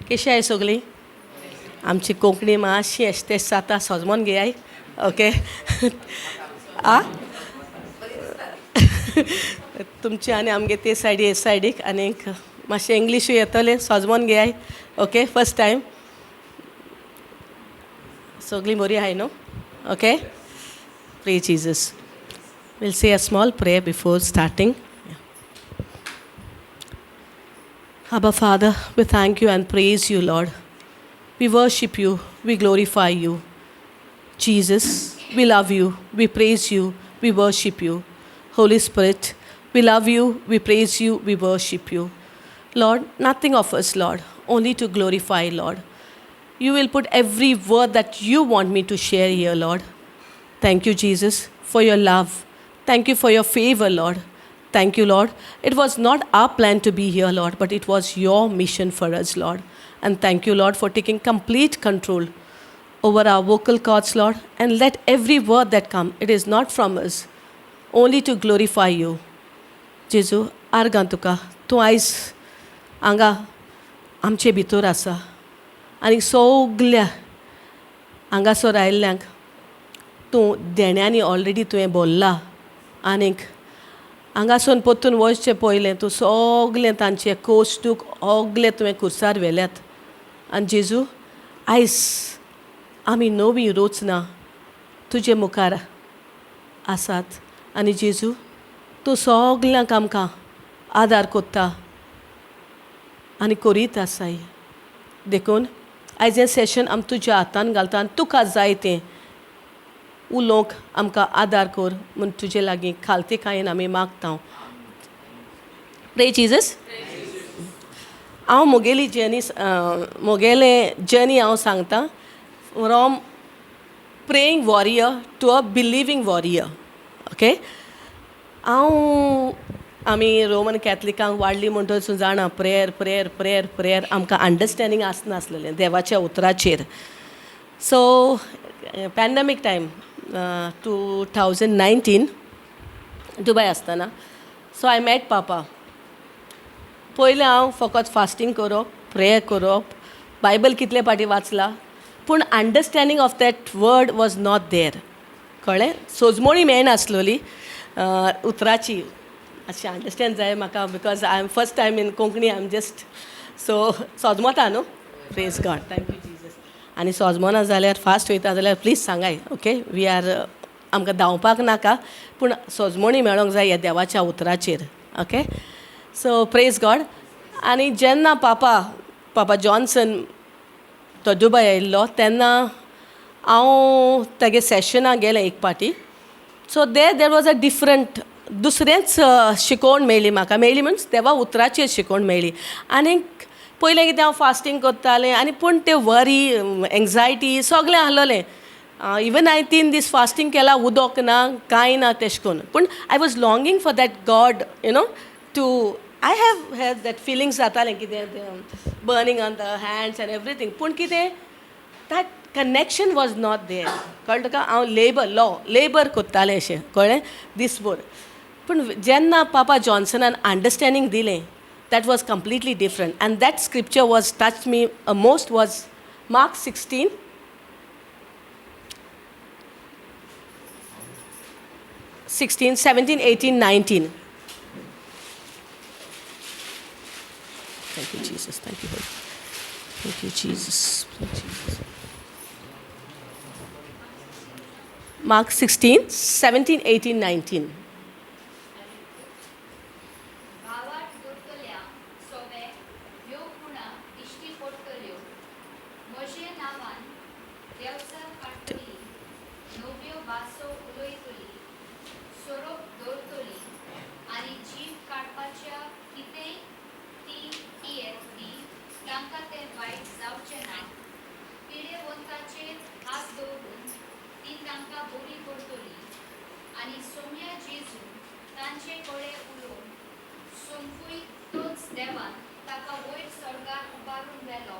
कशी आहाय सगळीं? आमची कोंकणी मातशी अशें तेश जाता, सोजमोन घेयाय. ओके, आ तुमचे आनी आमगे ते सायडी हे सायडीक आनीक मातशें इंग्लिशूय येतलें, सोजमोन घेयाय. ओके, फर्स्ट टायम सगळीं बरी आहाय न्हू? Okay, pray Jesus. We'll say a small prayer before starting. Abba Father, we thank you and praise you, Lord. We worship you, we glorify you. Jesus, we love you, we praise you, we worship you. Holy Spirit, we love you, we praise you, we worship you. Lord, nothing of us, Lord, only to glorify, Lord. You will put every word that you want me to share here, Lord. Thank you, Jesus, for your love. Thank you for your favor, Lord. Thank you, Lord. It was not our plan to be here, Lord, but it was your mission for us, Lord. And thank you, Lord, for taking complete control over our vocal cords, Lord. And let every word that come, it is not from us, only to glorify you. जेजू, आर्गां तुका, तूं आयज हांगा आमचे भितर आसा आनी सगल्या हांगासर आयिल्ल्यांक तूं देण्यांनी ऑलरेडी तुवें बोल्ला. आनीक हांगासून परतून वचचें पयलें तूं सगलें तांचें कोश दूख सगलें तुवें कुर्सार व्हेल्यात. आनी जेजू, आयज आमी नवी रचना तुजे मुखार आसात. आनी जेजू, तूं सगल्यांक आमकां आदार कोत्ता आनी करीत आसाय. देखून आयज हें सेशन आमी तुज्या हातान घालता आनी तुका जाय तें उलोवंक आमकां आदार कर म्हूण तुजे लागीं खालतीकायेन आमी मागता. Pray Jesus. हांव म्हगेली जर्नी, म्हगेलें जर्नी हांव सांगता, from praying warrior to a believing warrior. Okay, हांव आमी रोमन कॅथलिकांक वाडली म्हणटच जाणा, प्रेयर प्रेयर प्रेयर प्रेयर, आमकां अंडरस्टँडींग आसनासलेलें देवाच्या उतराचेर. So pandemic time 2019 Dubai आसतना, सो I met पापा. पयलें हांव फकत फास्टींग करप, प्रेयर करप, बायबल कितले फावटी वाचला, पूण understanding of that word was not there. कळ्ळें? सोजमोणी मेळनासलोली उतराची. मातशें अंडरस्टँड जाय म्हाका, because I am first time in Konkani. I am just so सोजमोता न्हू. Praise God, thank you Jesus. आनी सोजमोना जाल्यार, फास्ट वयता जाल्यार प्लीज सांगाय. ओके, we are आमकां धांवपाक नाका, पूण सोजमोणी मेळोंक जाय ह्या देवाच्या उतराचेर. ओके, सो प्रेज गॉड. आनी जेन्ना पापा पापा जॉन्सन तो दुबय आयिल्लो तेन्ना हांव तेगे सेशनाक गेलें एक पाटी. So there was a different, दुसरेंच शिकोवण मेळ्ळी म्हाका. मेळ्ळी मिन्स देवा उतराचेर शिकोवण मेळ्ळी. आनी पयलें कितें, हांव फास्टींग करतालें आनी पूण ते वरी, एंग्जायटी सगळें आसलोलें. इवन हांवें 3 दीस फास्टींग केलां, उदक ना, कांय ना तेश कोन्न, पूण I was longing for that God to I have have that feelings जातालें कितें, burning on the hands and everything, पूण कितें, that connection was not there. कळ्ळें तुका? हांव लेबर लॉ लेबर कोत्तालें अशें, कळ्ळें, दीसभर. पूण जेन्ना पापा जॉन्सनान अंडरस्टँडींग दिलें, that was completely different. And that scripture was touch me most was Mark 16 16 17 18 19. Thank you, Jesus. Thank you, Holy. Thank you, Jesus. Thank you, Jesus. Mark 16, 17, 18, 19. भावार्थ दवरतल्यांक सोवे ह्यो खुणा दिश्टी पडटल्यो. म्हजे नांवान देवचार काडटलीं, नव्यो भासो उलयतलीं, सोरोप दवरतलीं आनी जीव काडपाच्या कितेंय ती पियेत बी तांकां तें वायट जावचें ना. पिडेवंताचेर हात दवरून ती तांकां बरी करतली. आनी सोम्या जेजू तांचे कडेन उलोवन सोमपूय तोच देवान ताका वयर स्वर्गार उबारून व्हेलो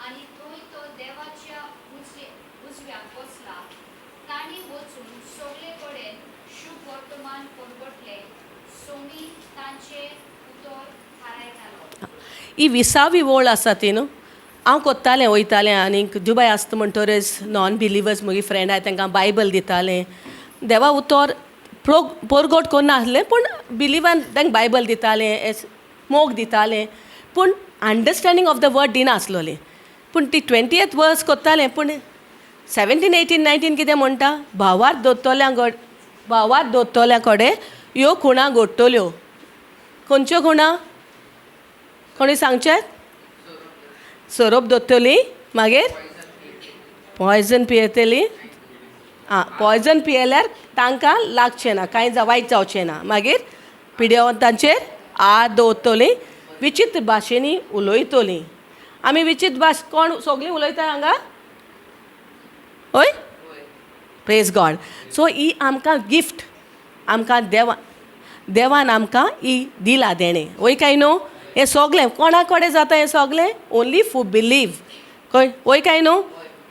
आनी थंय तो देवाच्या उजव्याक बसला. तांणी वचून सगळे कडेन शुभ वर्तमान परगटलें. सोमी तांचें उतर थारायतालो. ही विसावी वळ आसा ती न्हू. हांव कोत्तालें वयतालें आनीक दुबाय आसता म्हणटरच नॉन बिलिवर्स म्हजी फ्रेंड आहाय तांकां बायबल दितालें. देवा उतर पोरगोट कोन्नासलें पूण बिलिवान तांकां बायबल दितालें, मोग दितालें, पूण अंडरस्टँडींग ऑफ the word दिनासलोलें. पूण ती 20th वर्स कोत्तालें. पूण 17, 18, 19 कितें म्हणटा, भावार दोत्तोल्या भावार दोत्तोल्या कडेन ह्यो खुणां घडटल्यो. खंयच्यो खुणां कोणी सांगचें? सोरोप दोत्तली, मागीर पॉयजन पियेतली. आं, पॉयजन पियेल्यार तांकां लागचें ना, कांय वायट जावचें ना. मागीर पिड्यवंतांचेर हात दवरतली, विचित्र भाशेंनी उलयतली. आमी विचित्र भास कोण सगळीं उलयता हांगा? हय, प्रेज गॉड. सो ही आमकां गिफ्ट, आमकां देवान आमकां ही दिला देणें. वय काय न्हू? हें सगळें कोणा कडेन जाता? हें सगळें ओन्ली फॉर बिलीव. कळ्ळें? वय काय न्हू?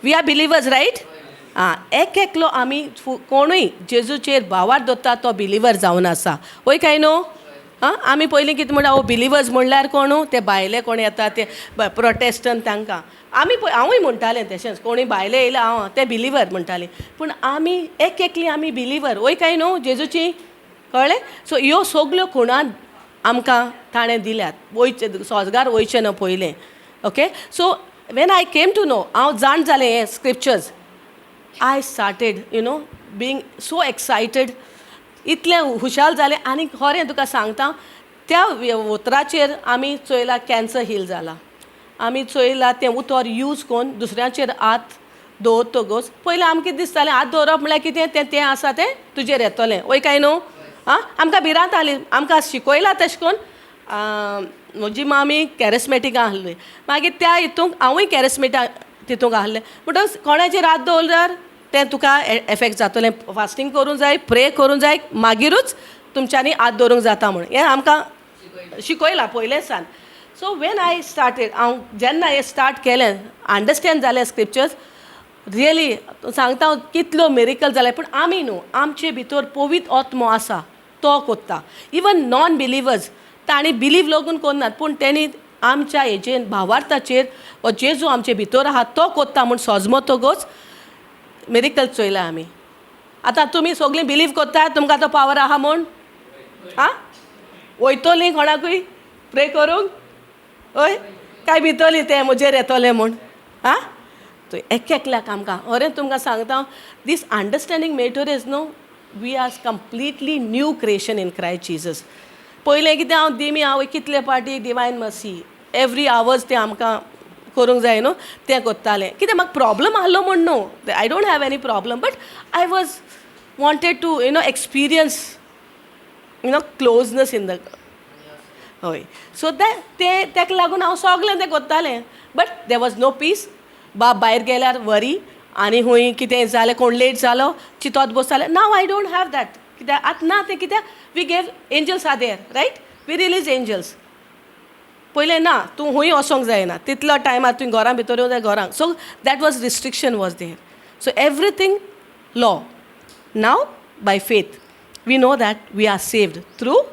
We are believers, right? आं, एक एकलो आमी कोणूय जेजूचेर भावार दवरता तो बिलिवर जावन आसा. वय काय न्हू? आं, आमी पयलीं कितें म्हणटा, ओ बिलिवर्स म्हणल्यार कोणू? ते भायले कोण येता ते प्रोटेस्टंट, तांकां आमी हांवूय म्हणटालें तशेंच, कोणूय भायले येयले हांव ते बिलिवर म्हणटालीं. पूण आमी एक एकली आमी बिलिवर. वय काय न्हू जेजूची? कळ्ळें? सो ह्यो सगल्यो खुणां आमकां ताणें दिल्यात. वयचें सोजगार वयचें न्हू पयलें. Okay, so when I came to know, हांव जाण जालें हें scriptures, I started being so excited, इतलें हुशाल जालें. आनी खरें तुका सांगता, त्या उतराचेर आमी चोयला कॅन्सर हील जाला. आमी चोयला तें उतर यूज करून दुसऱ्यांचेर हात दवरतकच पयलीं आमकां कितें दिसतालें, हात दवरप म्हळ्यार कितें, तें तें आसा तें तुजेर येतलें. वय काय न्हू? आं, आमकां भिरांत आसली. आमकां शिकयलां तशें करून. म्हजी मामी कॅरिस्मेटीक आहली, मागीर त्या हितूंक हांवूय कॅरिस्मेटा तितूंक आहलें. म्हणटकच कोणाचेर हात दवरल्यार तें तुका एफेक्ट जातलें. फास्टींग करूंक जाय, प्रे करूंक जाय, मागीरूच तुमच्यांनी हात दवरूंक जाता म्हूण हें आमकां शिकयलां पयलें सान. सो when I started, हांव जेन्ना हें स्टार्ट केलें, अंडरस्टँड जालें स्क्रिप्चर्स, रियली सांगता हांव कितल्यो मिरिकल जालें. पूण आमी न्हू, आमचे भितर पवित्र आत्मो आसा, तो कोत्ता. इवन नॉन बिलिवर्स तांणी बिलीव लोगून कोन्नात, पूण तेणी आमच्या हेजेर भावार्थाचेर हो जेजू आमचे भितर आहा तो कोत्ता म्हूण सोजमतकच मिरिकल चोयला आमी. आतां तुमी सगळीं बिलीव कोत्ता तुमकां तो पावर आहा म्हूण? आं, वयतलीं कोणाकूय प्रे करूंक? हय, काय भितरली तें म्हजेर येतलें म्हूण? आं, एक एकल्याक आमकां खरें तुमकां सांगता, दीस अंडरस्टँडींग मेळटरीच is न्हू, we are completely new creation in Christ Jesus. पयलें कितें हांव दिमी, हांव कितले पाटी डिवायन मर्सी एवरी आवर्स तें आमकां करूंक जाय न्हू, तें कोत्तालें. कितें म्हाका प्रॉब्लम आहलो म्हूण न्हू, I don't have any problem, but I was wanted to experience closeness in the हय. सो तें तेका लागून हांव सगलें तें कोत्तालें, but there was no peace. बाब भायर गेल्यार वरी आनी खूंय कितें जालें, कोण लेट जालो चिंतत बसतालें. Now I don't have that. कित्याक आतां ना तें? कित्याक we gave angels are there, right? We release angels. पयलें ना, तूं खूंय वचोंक जायना तितलो टायमार, तुवें घरां भितर येवंक जाय घरांक. So that was restriction was there. So everything law. Now by faith we know that we are saved through.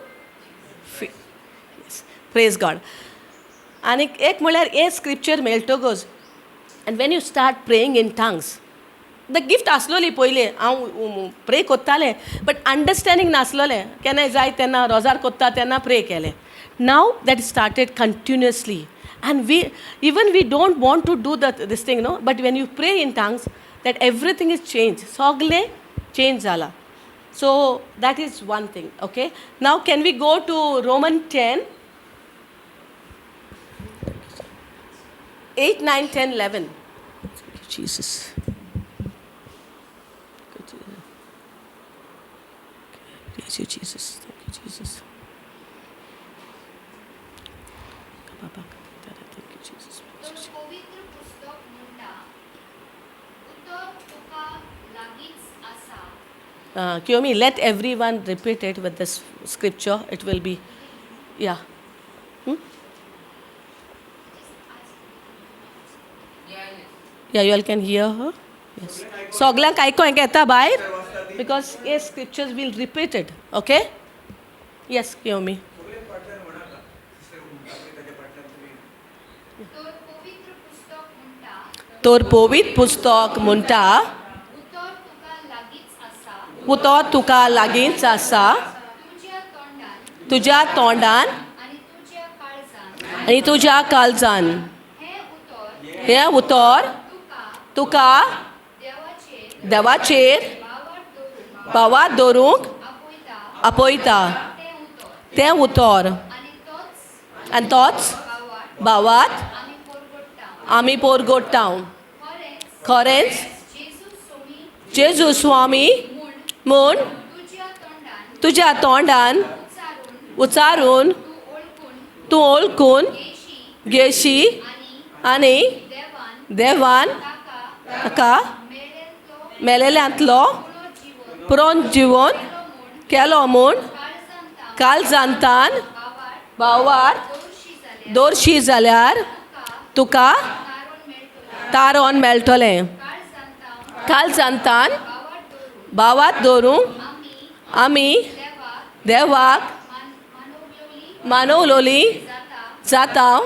Praise God. आनी एक म्हळ्यार हें स्क्रिप्चर मेळटकच and when you start praying in tongues, the gift आसलोली पयलीं, हांव pray कोत्तालें, but understanding नासलोलें. केन्नाय जाय तेन्ना रोजार कोत्ता तेन्ना प्रे केलें. Now that started continuously and we even we don't want to do the this thing, no, but when you pray in tongues, that everything is change, सगलें change जाला. So that is one thing. Okay, now can we go to Roman 10, 8, 9, 10, 11? Jesus. Praise you, Jesus. Thank you, Jesus. Thank you, Jesus. तर पवित्र पुस्तक म्हणटा, उतर तुका लागींच आसा. Kiyomi, let everyone repeat it with this scripture. It will be, yeah. Just ask. Yeah, you all can hear her? Yes. सगल्यांक आयकोंक येता भायर? Because hey scriptures will repeat it. Okay? Yes, Kiyomi. सगळे फाटल्यान म्हणाका, सिस्टर म्हणटा पळय ताच्या फाटल्यान तुमी. तर पवित्र पुस्तक म्हणटा, तर पवित्र पुस्तक म्हणटा, उतर तुका लागींच आसा, उतर तुका लागींच आसा, तुज्या तोंडान तुज्या तोंडान आनी तुज्या काळजान, आनी तुज्या काळजान, हें उतर हें उतर तुका तुका देवाचेर देवाचेर भावार्थ दवरूंक भावात दवरूंक आपयता आपयता तें उतर तें उतर आनी तोच आनी तोच भावार्थ भावात आमी परगट्टा. आमी पोरगोट्टा. खरेंच खरेंच जेजू सोमी जेजू स्वामी म्हूण म्हूण तुज्या तोंडान तुज्या तोंडान उच्चारून उचारून तूं वळखून तूं वळखून घेशी घेशी आनी आनी देवान देवान ताका ताका मेळेल्लो मेलेल्यांतलो पुनर्जीवन पुरोन जिवन केलो म्हूण केलो म्हूण काळजांत काळजांतान भावार्थ भावार दवरशी जाल्यार दवरशी जाल्यार तुका तुका तारण मेळटलें. तारण मेळटलें. काळजांत काळजांतान भावार्थ दवरून भावात दवरूंक आमी आमी देवाक देवाक मानवलोली मानवलोली जाता जाता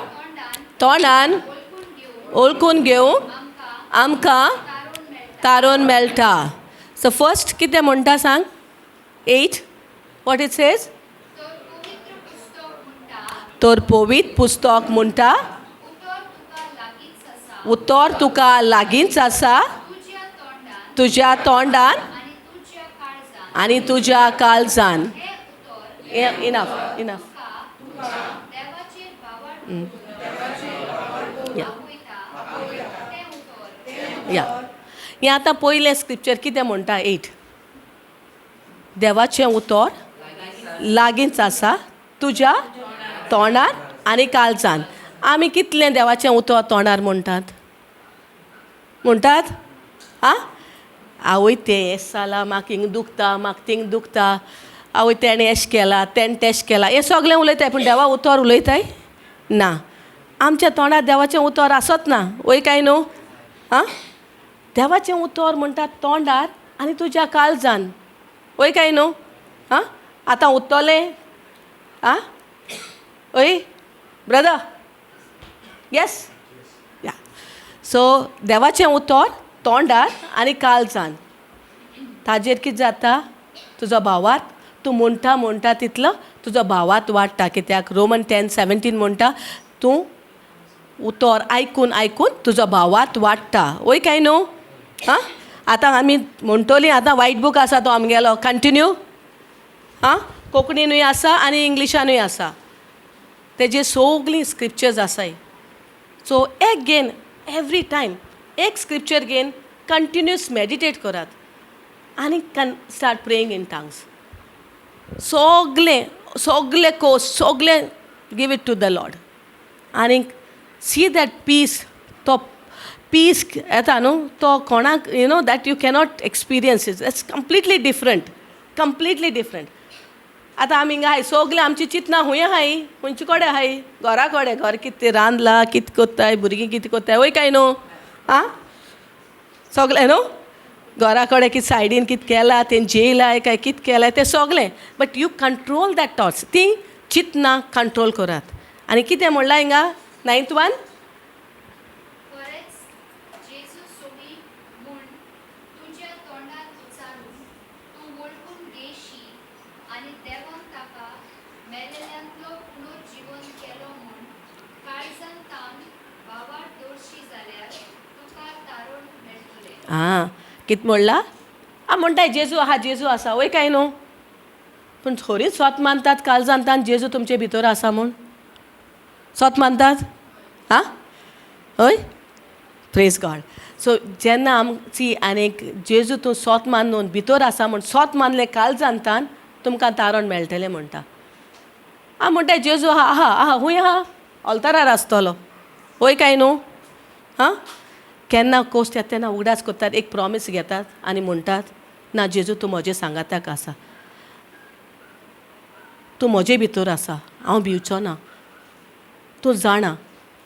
तोंडान तोंडान वळखून घेवन वळखून घेवंक आमकां आमकां तारण मेळटा. तारण मेळटा. सो फर्स्ट कितें म्हणटा सांग? 8, what it says? तर पवित्र पुस्तक म्हणटा, तर पवित्र पुस्तक म्हणटा, उतर तुका लागींच आसा, उतर तुका लागींच आसा, तुज्या तोंडान तुज्या तोंडान आनी तुज्या काळजान, आनी तुज्या काळजान, हें उतर इनफ इनफ तुका देवाचेर भावार्थ दवरूंक या आपयता तें उतर. या, हें आतां पयलें स्क्रिप्चर कितें म्हणटा? 8, देवाचें उतर लागींच आसा तुज्या तोंडार आनी काळजान. आमी कितलें देवाचें उतर तोंडार म्हणटात म्हणटात? आं, आवय तें एश जालां, म्हाका हिंग दुखता, म्हाका थिंग दुखता, आवय तेणें एश केलां, तेणें तेश केलां, हें सगळें उलयताय, पूण देवा उतर उलयताय ना. आमच्या तोंडार देवाचें उतर आसत ना, वय काय न्हू? आं, देवाचें उतर म्हणटा तोंडार आनी तुज्या काळजान, वय काय न्हू? आं, आतां उत्तलें? आं, ओय ब्रदर? येस या. सो देवाचें उतर तोंडार आनी काळजान, ताजेर कितें जाता? तुजो भावार्थ तूं म्हणटा म्हणटा तितलो तुजो भावार्थ वाडटा. कित्याक रोमन 10:17 म्हणटा, तूं उतर आयकून आयकून तुजो भावार्थ वाडटा, वय काय न्हू? आं, आतां आमी म्हणटलीं, आतां वायट बूक आसा तो आमगेलो कंटिन्यू. आं, कोंकणीनूय आसा आनी इंग्लिशानूय आसा, तेजे सगळीं स्क्रिप्चर्स आसाय. सो एक घेन एवरी टायम एक स्क्रिप्चर घेन कंटिन्यूस मेडिटेट करात आनी कन स्टार्ट प्रेईंग इन टंग्स. सगलें सगलें कोर्स सगलें give it to the Lord आनी सी that piece. तो पीस येता न्हू तो कोणाक, you know that you cannot experience it. It's completely different, completely different. आतां आमी हिंगा आहाय सगळीं आमची चिंतना खूंय आहाय, खंयचे कडेन आहाय? घरा कडेन. घर कितें रांदलां, कितें कोत्ताय, भुरगीं कितें कोत्ताय, वय काय न्हू? आं, सगळें न्हू घरा कडेन कितें सायडीन कितें केलां, तें जेयलाय काय कितें केलां तें सगळें. But you control that thoughts, तीं चिंतना कंट्रोल करात. आनी कितें म्हणलां हिंगा नायन्थ वन? खरेंच जेजू सोमी म्हूण तुज्या तोंडान उच्चारून तूं वळखून घेशी आनी देवान ताका मेलेल्यांतलो पुनर्जीवन केलो म्हूण काळजान तावन भावार्थ दवरशी जाल्यार तुका तारण मेळटलें. आं, कितें म्हणलां? आं, म्हणटाय जेजू आहा, जेजू आसा, वय काय न्हू? पूण थोडीच सोत मानतात काळजांतान जेजू तुमचे भितर आसा म्हूण? सोत मानतात? आं, हय. Praise God. सो जेन्ना आमची आनीक जेजू तूं सोत मानून भितर आसा म्हूण सोत मानलें काळजांतान, तुमकां तारण मेळटलें म्हणटा. आं, म्हणटा जेजू आहा आहा आहा, खूंय आहा? ऑल्तारार आसतलो, वय काय न्हू? आं, केन्ना कोश्ट येता तेन्ना उगडास करतात, एक प्रॉमीस घेतात आनी म्हणटात, ना जेजू तूं म्हजें सांगाताक आसा, तूं म्हजे भितर आसा, हांव भिवचो ना, तूं जाणा,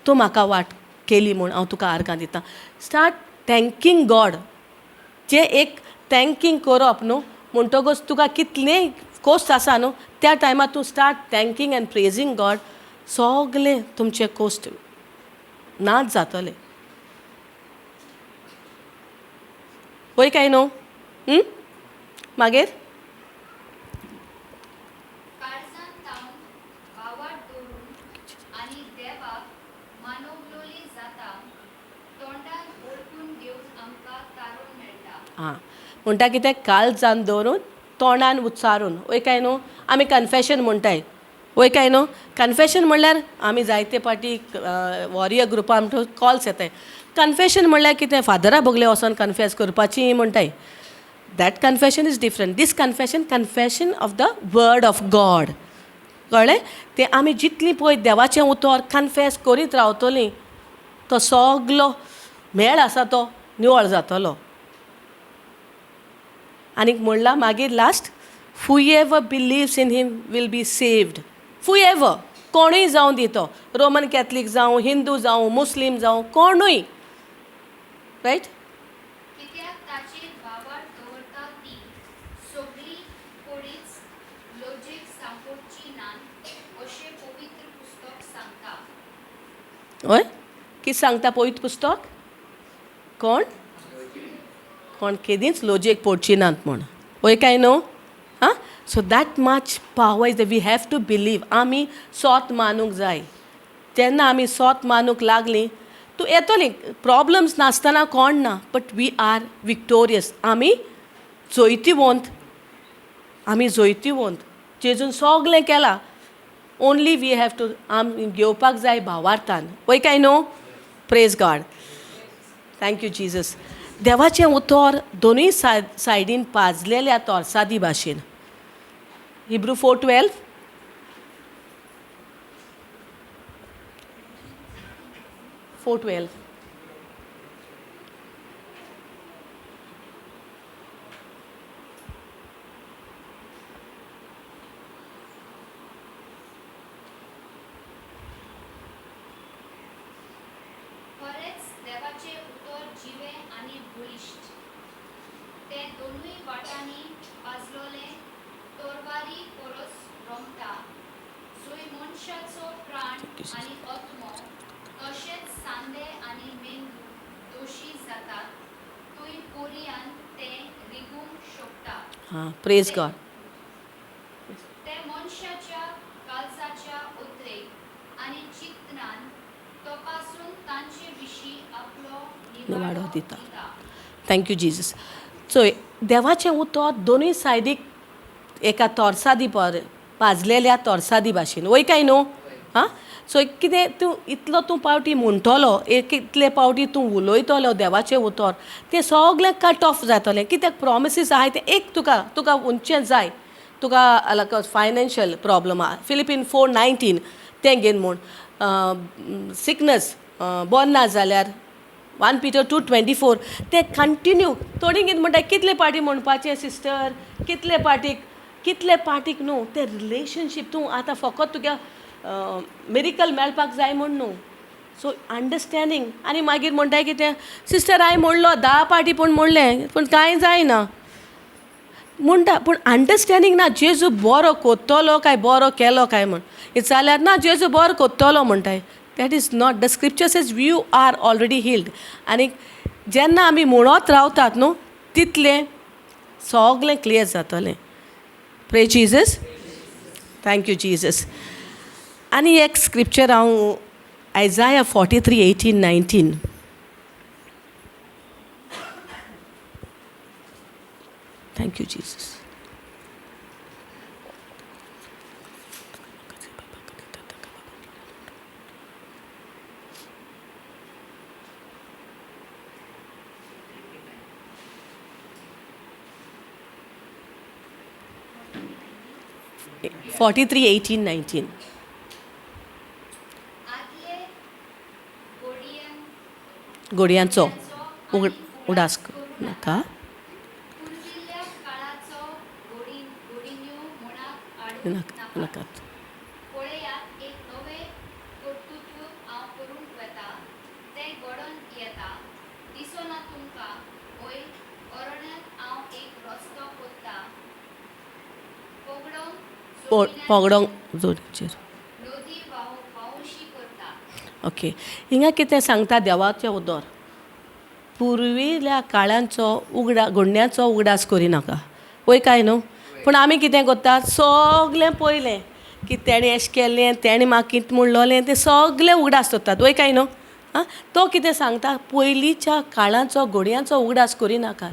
तूं म्हाका वाट केली म्हूण हांव तुका आर्गां दितां. स्टार्ट थँकींग गॉड. जें एक थँकींग करप न्हू, म्हणटकूच तुका कितलेंय कोश्ट आसा न्हू त्या टायमार तूं start thanking and praising God, सगलें तुमचें कोश्ट नाच जातलें. वय काय न्हू? मागीर काळजांत तावन भावार्थ दवरून आनी देवाक मानवलोली जाता तोंडान वळखून घेवन आमकां तारण मेळटा. आं, म्हणटा कितें? काळजान दवरून तोंडान उच्चारून. वय काय न्हू? आमी कन्फेशन म्हणटाय. वय काय न्हू? कन्फेशन म्हणल्यार आमी जायते पाटी वॉरियर ग्रुपा आमकां कॉल्स येताय. कन्फेशन म्हणल्यार कितें? फादरा बगले वचोन कन्फेस करपाची म्हणटाय. That confession is different. This confession, confession of the word of God. कळ्ळें? तें आमी जितलीं पळय देवाचें उतर कन्फेस करीत रावतलीं तो सगलो मेळ आसा तो निवळ जातलो. आनीक म्हणलां मागीर last, whoever believes in him will be saved. Whoever, कोणूय जावं दी तो, रोमन कॅथलीक जावं, हिंदू जावं, मुस्लीम जावं, कोणूय, रायट? कित्याक ताचेर भावार्थ दवरता ती सगळी कोडीच लजेक सांपोडची नात अशें पवित्र पुस्तक सांगता. हय, कितें सांगता पवित्र पुस्तक? कोण कोण केदींच लजेक पडची नात म्हूण. वय काय न्हू? आं, so that much power is we have to believe. आमी सोत मानूंक जाय. जेन्ना आमी सोत मानूंक लागलीं तूं येतली प्रॉब्लम्स नासतना कोण ना, बट we are victorious. आमी जैतिवंत, आमी जैतिवंत. जेजून सगलें केलां, ओनली we have to आमी घेवपाक जाय भावार्थान. वय काय न्हू? Praise God, thank you Jesus. देवाचें उतर दोनूय सायडीन पाजलेल्या तोरसादी भाशेन. Hebrew 4:12. 4:12. खरेंच देवाचें उतर जिवें आनी बळिश्ट, तें दोनूय वाटांनी पाजलोलें तोरवारी परस रोमता, जंय मनशाचो प्राण आनी आत्मो तशेंच सांदे आनी मेंदू दोशी जातात थंय पोरयान तें रिगूंक शकता. हां, प्रेज गॉड. तें मनशाच्या काळजाच्या उतरेक आनी चिंतनान तपासून तांचे विशीं आपलो निवाडो निवाडो दिता. दिता. Thank you Jesus. चोय, देवाचें उतर दोनूय सायडीक एका तोरसादी पर पाजलेल्या तोरसादी भाशेन. वय काय न्हू? आं, सो कितें तूं इतलो तूं पावटी म्हणटलो, एक इतले पावटी तूं उलयतलो देवाचें उतर, तें सगलें कट ऑफ जातलें. कित्याक प्रोमिसीस आहाय तें एक तुका तुका उंचें जाय, तुका लायक फायनान्शियल प्रॉब्लम आहा, फिलिपीन 4:19 तें घेन म्हूण, सिकनस बोर ना जाल्यार 1 Peter 2:24 तें कंटिन्यू. थोडीं कितें म्हणटा, कितले पाटी म्हणपाचें सिस्टर, कितले पाटीक, कितले पाटीक न्हू, तें रिलेशनशीप तूं आतां फकत तुज्या मिरिकल मेळपाक जाय म्हूण न्हू. So understanding. आनी मागीर म्हणटाय कितें सिस्टर, हांवें म्हणलो 10 पाटी पूण म्हणलें पूण कांय जायना म्हणटा, पूण अंडरस्टँडींग ना. जेजू बरो कोत्तलो काय बरो केलो काय म्हूण विचारल्यार ना, जेजू बरो कोत्तलो म्हणटाय. That is not the scripture says you are already healed. आनी जेन्ना आमी म्हणत रावतात न्हू तितलें सगलें क्लियर जातलें. Pray Jesus, thank you Jesus. आनी एक स्क्रिप्चर हांव Isaiah 43:18-19. Thank you Jesus. 43:18-19. आदले गोडयांचो गोडयांचो उडास नाका, पुर्विल्ल्या काळाचो गोडिन्यो मुळाक हाडूं नाका. नाकात. पळयात, एक नवें कर्तृत्व हांव करूंक वता, तें घडोवन येता, दिसना तुमकां? हय, अरण्यांत हांव एक रस्तो कोत्ता, पोगडोंक जोडचेर नदी व्हांवशी करता. ओके, हिंगा कितें सांगता देवाचें उदर, पुर्विल्या काळांचो उगडा घडण्याचो उगडास करिनाका, वय काय न्हू? पूण आमी कितें करतात, सगलें पयलें की तेणें एशें केलें, तेणें म्हाका कितें म्हणलोलें, तें सगलें उगडास दवरतात, वय काय न्हू? आं, तो कितें सांगता, पयलींच्या काळांचो घोडयांचो उगडास करिनाका.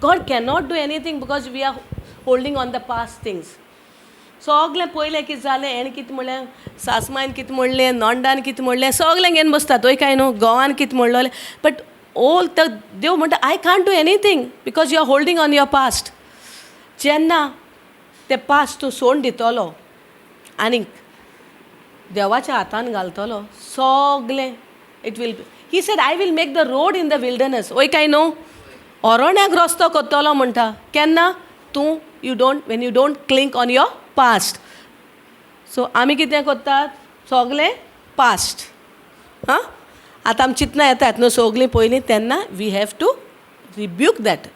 God cannot do anything because we are holding on the past things. सगलें पयलें कितें जालें, हेणें कितें म्हणलें, सासमायन कितें म्हणलें, नोंडान कितें म्हणलें, सगलें घेवन बसतात, वय काय न्हू? घोवान कितें म्हणलोलें. बट ऑल the देव म्हणटा, I can't do anything because you are holding on your past. जेन्ना तें पास्ट तूं सोडून दितलो आनी देवाच्या हातान घालतलो सगलें, it will, he said I will make the road in the wilderness, वय काय न्हू? ओरण्याक रस्तो करतलो म्हणटा. केन्ना तूं you don't, when you don't cling on your past. So आमी कितें करतात, सगलें पास्ट. हां, आतां आमी चिंतना येतात न्हू सगलीं पयलीं, तेन्ना we have to rebuke that.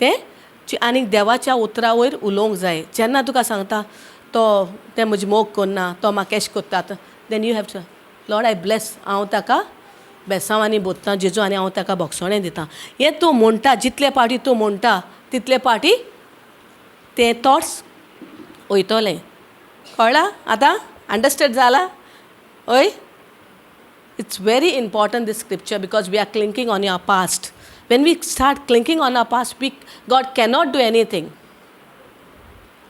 तें आनी देवाच्या उतरा वयर उलोवंक जाय. जेन्ना तुका सांगता तो तें म्हजी मोग करना, तो म्हाका एशें करतात, then you have to Lord I bless, हांव ताका बेसांवांनी बोत्तां जेजू, आनी हांव ताका बोगसणें दितां. हें तूं म्हणटा, जितले पावटी तूं म्हणटा तितले पावटी ते थॉट्स वयतले. कळ्ळां आतां? अंडरस्टँड जाला? हय? It's very important this scripture because we are clinging on your past. When we start clinging on our past, we God cannot do anything.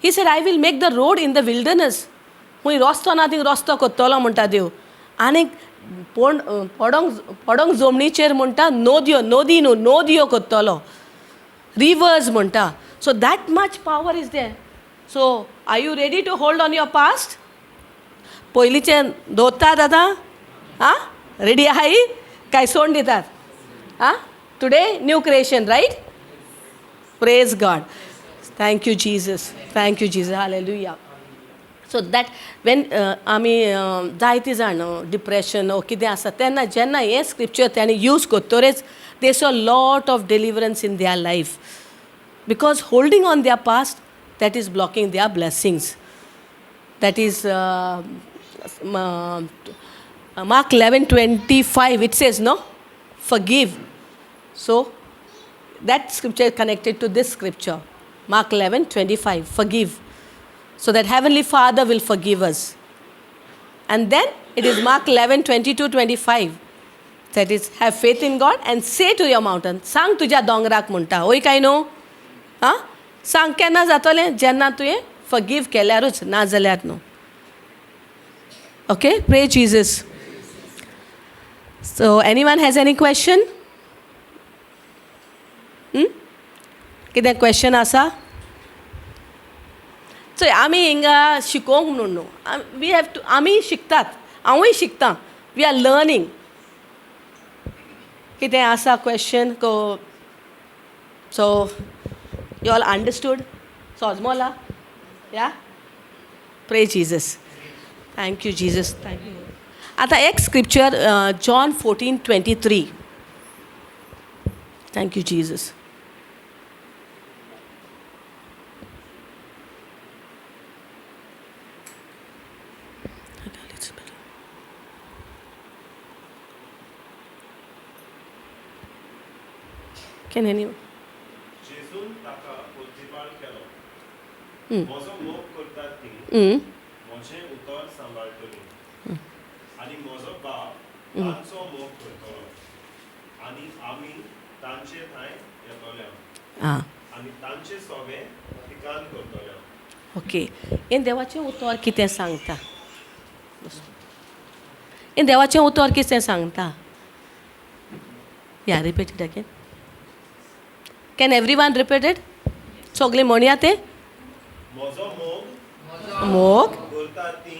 He said I will make the road in the wilderness. खूंय रस्तो ना thing रस्तो करतलो म्हणटा देव. आनीक पण पडोंक पडोंक जमनीचेर म्हणटा नदयो, नदी न्हू नदयो करतलो, रिवर्स म्हणटा. So that much power is there. So are you ready to hold on your past? पयलींचें दवरतात आतां, आं, रेडी आहाय काय सोडून दितात? आं, today new creation, right? Praise God. Thank you Jesus, thank you Jesus, hallelujah. So that when आमी जायते जाण डिप्रेशन ओ कितें आसा तेन्ना जेन्ना हें स्क्रिप्चर ताणें use करतरेच they saw lot of deliverance in their life, because holding on their past that is blocking their blessings. That is Mark 11:25, it says no, forgive. So that scripture connected to this scripture, Mark 11:25, forgive, so that Heavenly Father will forgive us. And then it is Mark 11:22-25, that is have faith in God and say to your mountain, सांग तुज्या दोंगराक म्हणटा, वय काय न्हू? आं, सांग केन्ना जातलें? जेन्ना तुवें फॉरगीव केल्यारूच, ना जाल्यार न्हू. Okay, pray Jesus. So anyone has any question? कितें क्वेश्चन आसा? चोय, आमी हिंगा शिकोवंक म्हणून न्हू, we have to, आमी शिकतात, हांवूय शिकतां, we are learning. कितें आसा क्वेश्चन? को सो you all understood? सोजमोला? Yeah, pray Jesus. Thank you Jesus, thank you. आतां एक scripture, John 14:23. Thank you Jesus. Can anyone? जेजून ताका प्रतिपाळ केलो, म्हजो मोग करतात ती म्हजें उतर सांबाळटली, आनी म्हजो बाप तांचो मोग करतलो, आनी आमी तांचे ठांय येतले आनी तांचे सोबे ठिकाण करतले. ओके, हें देवाचें उतर कितें सांगता? हें देवाचें उतर कितें सांगता? Yeah, repeat it again. Can everyone repeat it? सगळीं म्हणया तें. म्हजो मोग मोग करतात ती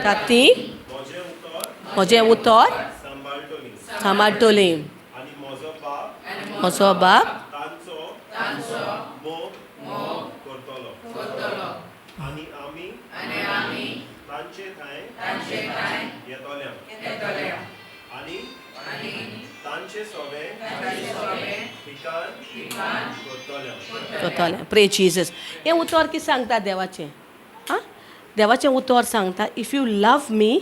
ताती म्हजें उतर म्हजें उतर सांबाळटली, सांबाळटली, आनी म्हजो बाप म्हजो बाप तांचो मोग करतलो, आनी आमी तांचे ठांय येतले आनी तांचे सोबे ठिकाण करतले. करतलें. Pray Jesus. हें उतर कितें सांगता देवाचें? आं, देवाचें उतर सांगता, if you love मी,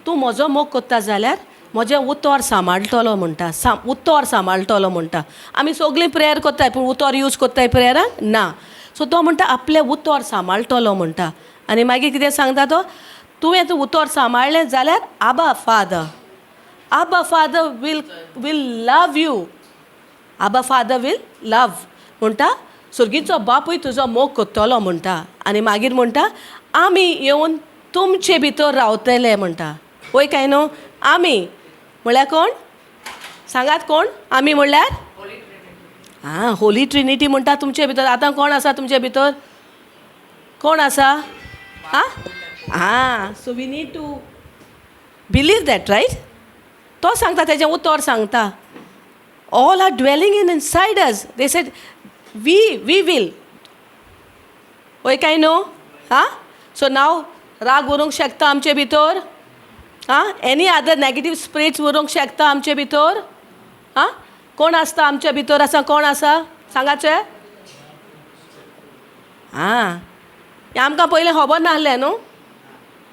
तूं म्हजो मोग करता जाल्यार म्हजें उतर सांबाळटलो म्हणटा, उतर सांबाळटलो म्हणटा. आमी सगळीं प्रेयर कोत्ताय पूण उतर यूज कोत्ताय प्रेयराक ना. सो तो म्हणटा आपलें उतर सांबाळटलो म्हणटा. आनी मागीर कितें सांगता तो, तुवें तूं उतर सांबाळ्ळें जाल्यार Abba Father, Abba Father will will love you, Abba Father will love म्हणटा. सुर्गीचो बापूय तुजो मोग कोत्तलो म्हणटा. आनी मागीर म्हणटा आमी येवन तुमचे भितर रावतले म्हणटा. वय काय न्हू? आमी म्हणल्यार कोण सांगात, कोण आमी म्हणल्यार? आं, होली ट्रिनिटी म्हणटा तुमचे भितर. आतां कोण आसा तुमचे भितर? कोण आसा? आं आं, so we need to believe that, right? तो सांगता, तेजें उतर सांगता, all are dwelling in inside us. They said we we will. वय काय न्हू? आं, सो नाव राग उरूंक शकता आमचे भितर? आं, एनी अदर नॅगेटीव स्पिरिट्स उरूंक शकता आमचे भितर? आं, कोण आसता आमच्या भितर? आसा कोण आसा सांगाचे? आं, हें आमकां पयलें खबर नासलें न्हू,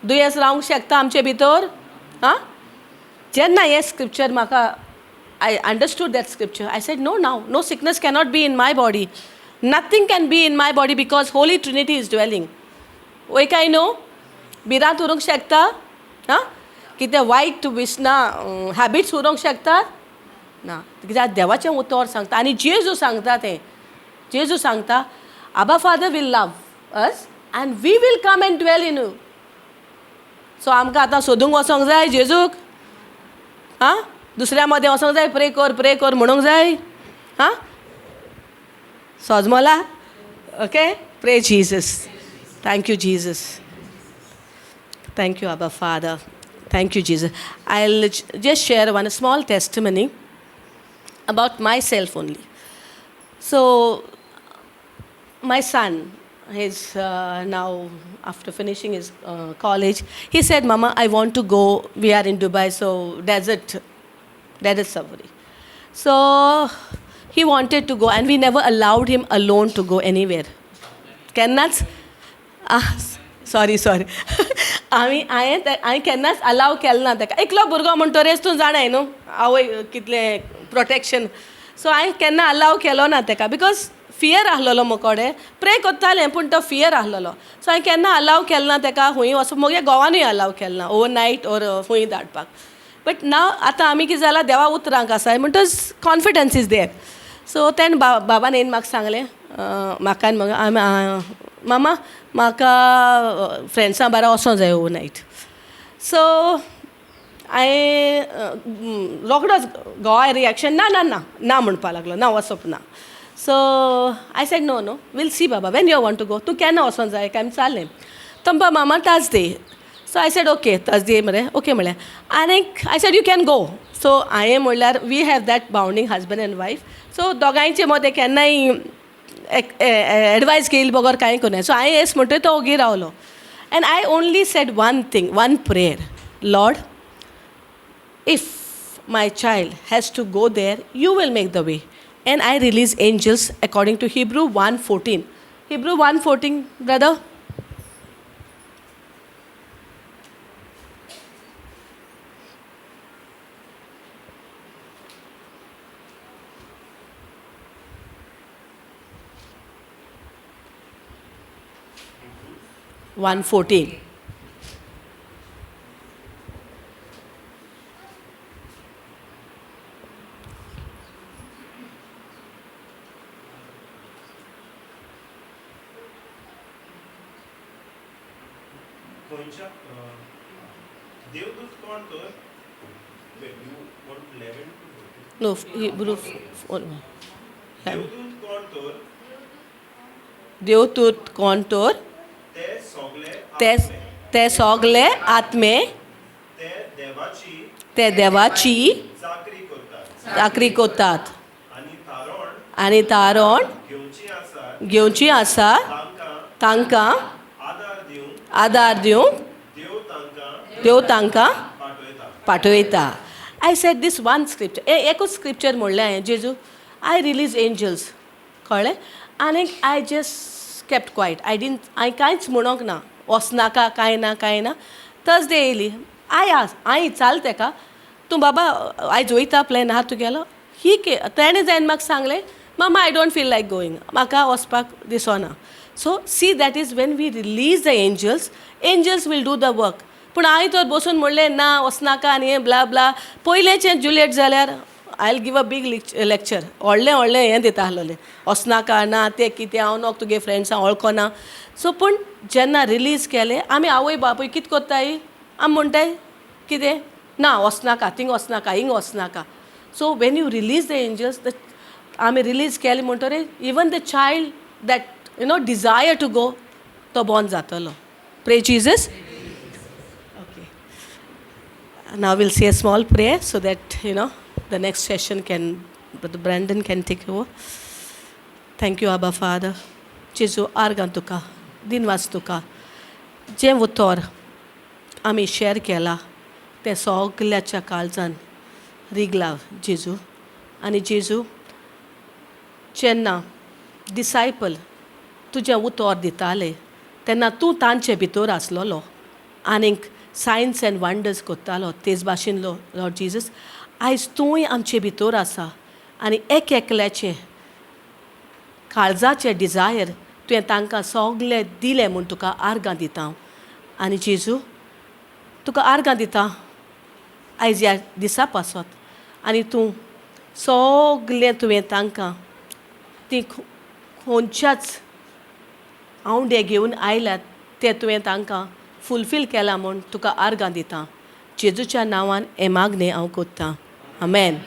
दुयेंस रावंक शकता आमचे भितर. आं, जेन्ना हें स्क्रिप्चर म्हाका, I understood that scripture, I said no, now no sickness cannot be in my body, nothing can be in my body because Holy Trinity is dwelling. वय काय न्हू? भिरांत उरूंक शकता? आं, कितें वायट विसना हॅबिट्स उरूंक शकतात ना, कित्याक देवाचें उतर सांगता. आनी जेजू सांगता तें, जेजू सांगता Abba Father will love us and we will come and dwell in you. So आमकां आतां सोदूंक वचोंक जाय जेजूक? आं, दुसऱ्या मदें वचोंक जाय, प्रे कर प्रे कर म्हणूंक जाय? आं, सोजमोला? Okay, pray Jesus. Thank you Jesus, thank you Abba Father, thank you Jesus. I will just share one small testimony about myself only. So my son is now after finishing his college, he said, Mama, I want to go, we are in Dubai, so desert safari. So he wanted to go and we never allowed him alone to go anywhere. केन्नाच, sorry sorry, आमी हांवें केन्नाच allow केलें ना ताका. एकलो भुरगो म्हणटरेच तूं जाणाय न्हू आवय कितलें प्रोटेक्शन. सो हांवें केन्ना अलाव केलो ना ताका, because fear आसलेलो मुकोडे. प्रे करतालें पूण तो फियर आसलेलो. सो हांवें केन्ना अलाव केलें ना ताका खंय वचूं, म्हगे घोवानूय अलाव केलें ना ओवर नायट ओर खंय धाडपाक. बट नाव आतां आमी कितें जालां, देवा उतरांक आसाय म्हणटच कॉन्फिडन्स is there. सो तेणें बाबान येवन म्हाका सांगलें, म्हाका आनी मामा म्हाका फ्रेंड्सां बारा वचों जाय ओवर नायट. सो हांवें रोखडोच घोवा रिएक्शन ना ना ना ना म्हणपा लागलो, ना वचप ना. So I said no no we'll see Baba, when you want to go, तूं केन्ना वचों जाय काय विचारलें. तो म्हणपा मामा Thursday. So I said okay Thursday मरे, ओके म्हणलें. आनीक I said you can go. So हांवें म्हणल्यार we have that bonding husband and wife, so दोगांयचे मदें केन्नाय एडवायस घेयली बगर कांय करूं. सो हांवें येस म्हणटकीर तो ओगी रावलो. And I only said one thing, one prayer, Lord, if my child has to go there, you will make the way. And I release angels according to Hebrew 1:14. Hebrew 1:14, brother. One 14. देवदूत कोण तर? You want 11 to 14? No, Hebrew 4. देवदूत कोण तर? देवदूत कोण तर? ते सगळे आत्मे ते देवाची चाकरी करतात आनी तारण घेवची आसा तांकां आदार दिवंक देव तांकां पाठयता. I said this one scripture, एकूच स्क्रिप्चर म्हणलें हांवें, जेजू I release angels, कळ्ळें? आनी I just kept quiet, I didn't, हांवें कांयच म्हणोंक ना, वचनाका कांय ना कांय ना. थर्सडे येयली, I आस हांवें विचारलें तेका, तूं बाबा आयज वयता प्लॅन आहा तुगेलो ही के तेणें जायन म्हाका सांगलें, "Mama, I don't feel like going, म्हाका वचपाक दिसना." So see, that is when we release the angels, angels will do the work. पूण हांवें तर बसून म्हणलें ना वचनाका आनी हें ब्ला ब्ला पयलेचें जुलियट जाल्यार I will give a big lecture, व्हडलें व्हडलें हें दिता आसलोलें, वचनाका ना तें कितें हांव नोक तुगे फ्रेंड्सां वळखना. सो पूण जेन्ना रिलीज केलें आमी आवय बापूय कितें कोत्ताय, आमी म्हणटाय कितें ना वचनाका थिंग वचनाका हिंग वचनाका. So when you release the angels, the आमी रिलीज केलें म्हणटरीर even the child that desire to go तो बोन जातलो. Praise Jesus. Okay. Now we'll say a small prayer so that the next session can, Brother Brandon can take over. Thank you, Abba Father. जेजू आर्गां तुका, दिनवास तुका. जें उतर आमी शेअर केलां तें सगल्याच्या काळजान रिगला जेजू. आनी जेजू जेन्ना डिसायपल तुजें उतर दिताले तेन्ना तूं तांचे भितर आसलेलो आनीक सायन्स एंड वंडर्स करतालो. तेच भाशेन लॉर्ड जीजस आयज तूंय आमचे भितर आसा आनी एक एकल्याचें काळजाचें डिजायर तुवें तांकां सगलें दिलें म्हूण तुका आर्गां दिता हांव. आनी जेजू तुका आर्गां दिता आयज ह्या दिसा पासत आनी तूं सगलें तुवें तांकां ती खंयच्याच आंवडे घेवन आयल्यात ते तुवें तांकां फुलफील केला म्हूण तुका आर्गां दिता. जेजूच्या नांवान हें मागणें हांव कोत्तां, आमेन.